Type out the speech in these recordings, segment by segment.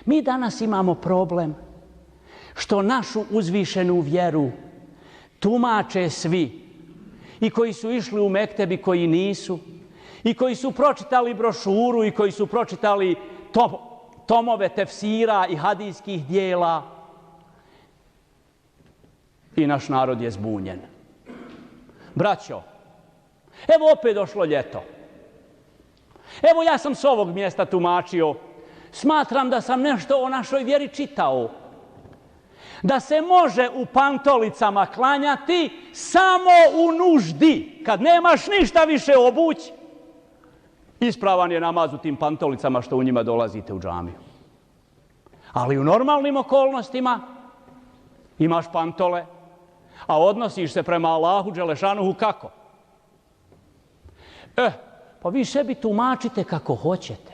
Mi danas imamo problem što našu uzvišenu vjeru tumače svi. I koji su išli u mekteb i koji nisu. I koji su pročitali brošuru i koji su pročitali tomove tefsira i hadijskih dijela. I naš narod je zbunjen. Braćo, evo opet došlo ljeto. Evo ja sam s ovog mjesta tumačio. Smatram da sam nešto o našoj vjeri čitao. Da se može u pantolicama klanjati samo u nuždi. Kad nemaš ništa više obući, ispravan je namaz u tim pantolicama što u njima dolazite u džamiju. Ali u normalnim okolnostima imaš pantole, a odnosiš se prema Allahu Đelešanuhu kako? Pa vi sebi tumačite kako hoćete.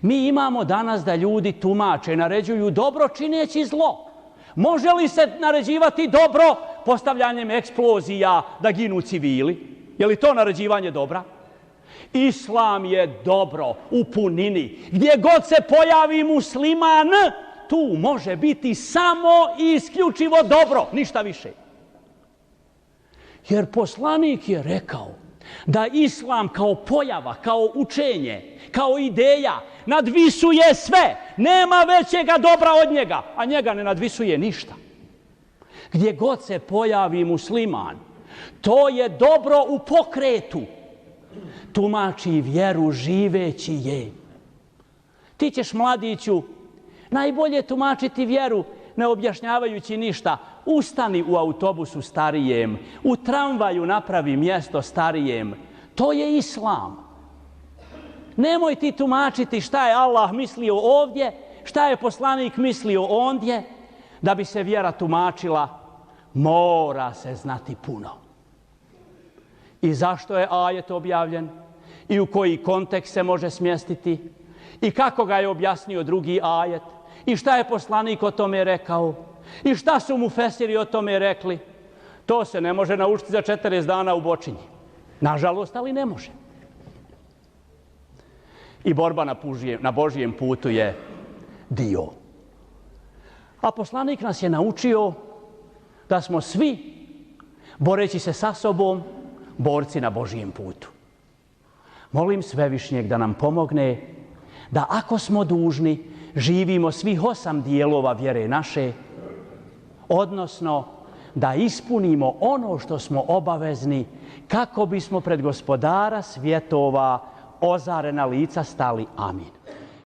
Mi imamo danas da ljudi tumače, naređuju dobro čineći zlo. Može li se naređivati dobro postavljanjem eksplozija da ginu civili? Je li to naređivanje dobra? Islam je dobro u punini. Gdje god se pojavi musliman, tu može biti samo i isključivo dobro, ništa više. Jer poslanik je rekao da islam kao pojava, kao učenje, kao ideja nadvisuje sve. Nema većega dobra od njega, a njega ne nadvisuje ništa. Gdje god se pojavi musliman, to je dobro u pokretu. Tumači vjeru živeći je. Ti ćeš, mladiću, najbolje tumačiti vjeru ne objašnjavajući ništa. Ustani u autobusu starijem, u tramvaju napravi mjesto starijem. To je islam. Nemoj ti tumačiti šta je Allah mislio ovdje, šta je poslanik mislio ondje. Da bi se vjera tumačila, mora se znati puno. I zašto je ajet objavljen? I u koji kontekst se može smjestiti? I kako ga je objasnio drugi ajet? I šta je poslanik o tome rekao? I šta su mu fesiri o tome rekli? To se ne može naučiti za 40 dana u Bočinji. Nažalost, ali ne može. I borba na Božijem putu je dio. A poslanik nas je naučio da smo svi, boreći se sa sobom, borci na Božijem putu. Molim Svevišnjeg da nam pomogne da ako smo dužni, živimo svih 8 dijelova vjere naše, odnosno da ispunimo ono što smo obavezni kako bismo pred Gospodara svjetova ozarena lica stali. Amin.